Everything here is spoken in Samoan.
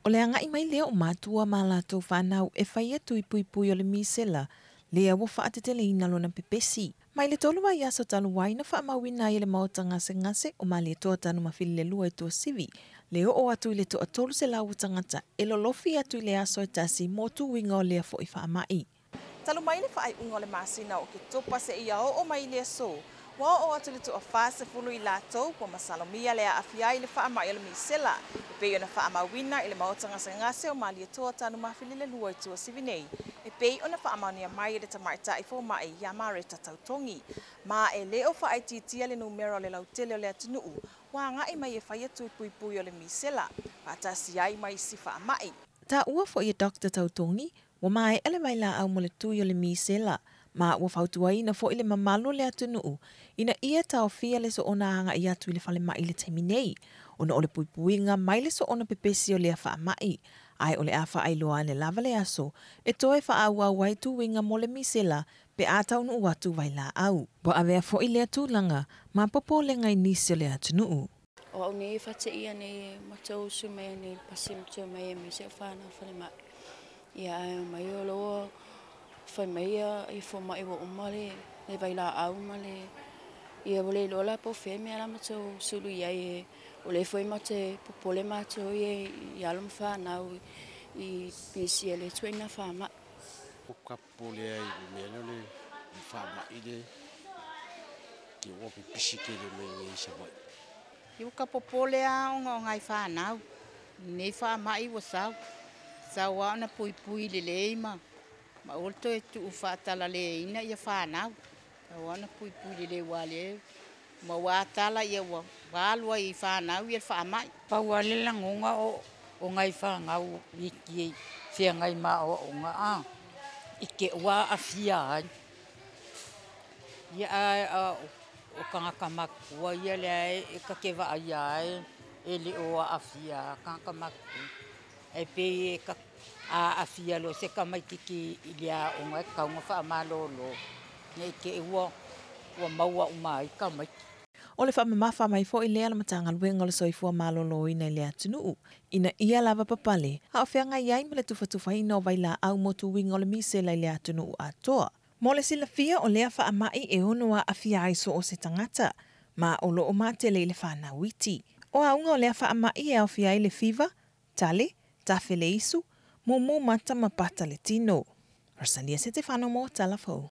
O le agaʻi mai lea o matua ma latou fanau e faia tui puipui o le misela lea ua faateteleina lona pepesi. Mai le 3 vaiaso talu ai na faamauina ai e le maota gasegase o Malietoa Tanumafili i Tuasivi, le oo atu i le 300 o tagata e lolofi atu i le aso e tasi mo tuiga o lea foʻi faamaʻi. Talu mai le faaiuga o le masina o Oketopa seia oo mai i le aso, ua oo atu le 40 i latou ua masalomia le aafia ai i le faamaʻi o le misela, e pei ona faamauina i le maota gasegase o Malietoa Tanumafili i Tuasivi nei, e pei ona faamaonia mai e le tamaitai fomaʻi ia Mareta Tautogi. Ma e le o faaitiitia le numera o le lautele o le atunuu ua agaʻi mai e faia tui puipui o le misela, faatasi ai ma isi faamaʻi. Taua foʻi e Dr. Tautogi, ua maeʻa le vailaau mo le tui o le misela, ma ua fautuaina foʻi le mamalu o le atunuu ina ia taofia le soona agaʻi atu i le falemaʻi i le taimi nei, ona o le puipuiga mai le soona pepesi o lea faamaʻi, ae o le a faailoa ane lava le aso e toe faaauau ai tuiga mo le misela pe a taunuu atu vailaau. Ua avea foʻi lea tulaga ma popolega i nisi o le atunuu. O au nei fateia nei matou usu mai nei pasi matou mai e mai se whanau whare mai. Ia ai mai o loa whai mai ia i fo mai wa uma le vai la au ma le ia o le lola po fe me ala matou sulu ia e o le foi mate popole matou ia i alo ma whanau i pisi le tuina wha mai. O ka popole ai le mea lea o le faamaʻi le ke ua pepesi tele mai nei i Savaii. Ia ka popole a ona o ngai whanau. Nei wha mai ua sau. Sau a ona pui pui le lei ma. Ma olto e tuu whaatala le ina ia whanau. Sau a ona pui pui le le wa le. Ma wa tala ia ua walua i whanau ia wha mai. Pau le langonga o ngai whangau i ki whia ngai ma o onga a. I ke ua awhia ai. Ia a o kangaka makua ia le ai e ka ke waa ia ai e le o a awhia kangaka makua. E pe e ka a awhia lo se ka mai tiki i lea o ngai kaunga wha malolo. Nei ke ua ua maua uma i ka mai. O le faamamafa mai foʻi lea le Matagaluega o le Soifua Maloloina i le atunuu ina ia lava papale a o feagai ai ma le tufatufaina o vailaau mo tuiga o le misela i le atunuu atoa. Mo le silafia o lea faamaʻi e ono aafia ai so o se tagata, ma o loo matele i le fanau iti. O auga o lea faamaʻi e aofia ai le fiva, tale, tafe le isu, mumu mata ma pata le tino. Rosalia Setefano mo Talafou.